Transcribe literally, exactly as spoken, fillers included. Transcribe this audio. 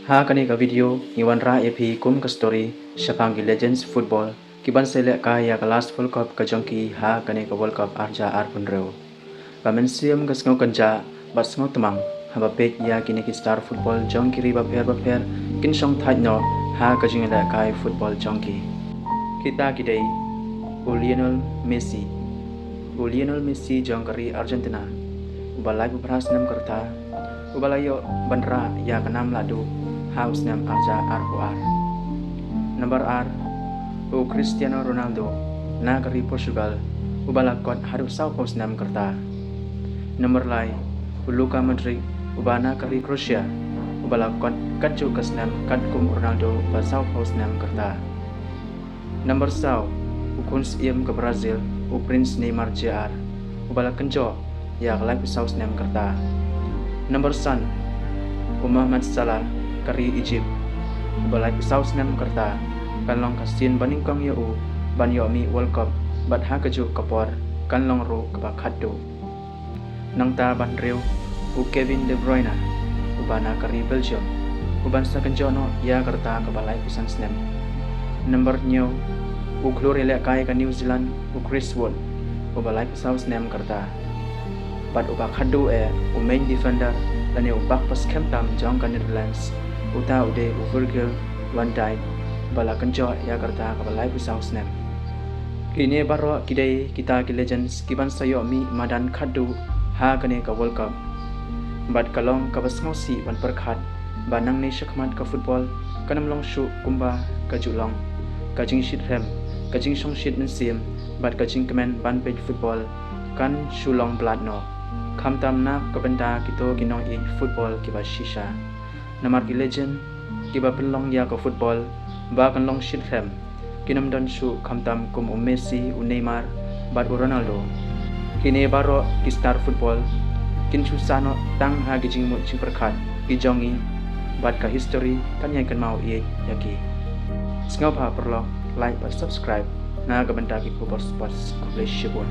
Ha kane ka video ngi wanrah ïa phi kum ka story shaphang ki legends football kiban sa lehkai ïa ka last World Cup ka jong ki ha kane ka World Cup arhajar arphew hynriew. Ba mynsiem ka sngew kynjah bad sngew tmang haba peit ïa kine ki star football jong ki ri bapher bapher kin shong thait noh ha ka jingïalehkai football jong ki. Kita ki dei u Lionel Messi. U Lionel Messi jong ka ri Argentina, uba laiphew phra snem ka rta, uba la ïoh ban rah ïa ka nam lahduh ha u snem arhajar arphew ar. Nambar ar, u Cristiano Ronaldo na ka ri Portugal, uba la kot haduh sawphew snem ka rta. Nambar lai, u Luka Modric, uba na ka ri Croatia, uba la kot katjuh ka snem katkum u Ronaldo uba sawphew snem ka rta. Nambar saw, u khun syiem ka Brazil, u Prince Neymar Junior, uba la kynjoh ïa ka laiphew saw snem ka rta. Nambar san, u Mohamed Salah ka ri Egypt, uba laiphew saw snem ka rta, kan long ka sien ba nyngkong ïa u ban ïoh mih World Cup bad ha kajuh ka por kan long ruh kaba khatduh. Nangta ba hynriew, u Kevin De Bruyne, uba na ka ri Belgium, uban sa kynjoh noh ïa ka rta kaba laiphew san snem. Nambar hynñiew, u khlur ïalehkai ka New Zealand, u Chris Wood, uba laiphew saw snem ka rta. Bad uba khatduh eh, u main defender lane u bakphas khem tam jong ka Netherlands, uta u dei u Virgil van Dijk, uba la kynjoh ïa ka rta kaba laiphew saw snem. Kine baroh ki dei kita ki legends kiban sa ïoh mih madan khatduh ha kane ka World Cup. Bad ka long kaba sngewsih ban pyrkhat ba nangne shakhmat ka football kan ym long shuh kumba ka ju long. Ka jingshitrhem, ka jingshongshit mynsiem bad ka jingkmen ban peit football kan shu long blad noh, khamtam na ka bynta kito ki nongïeit football kiba shisha. Namar ki legend kiba pynlong ïa ka football ba kan long shitrhem kin ym don shuh khamtam kum u Messi, u Neymar bad u Ronaldo. Kine baroh ki star football kin shu sah noh tang ha ki jingmut jingpyrkhat ki jong ngi, bad ka history kan ïai kynmaw ïeit ïa ki. Sngewbha paralok, like bad subscribe na ka bynta ki khubor sports. Khublei shibun.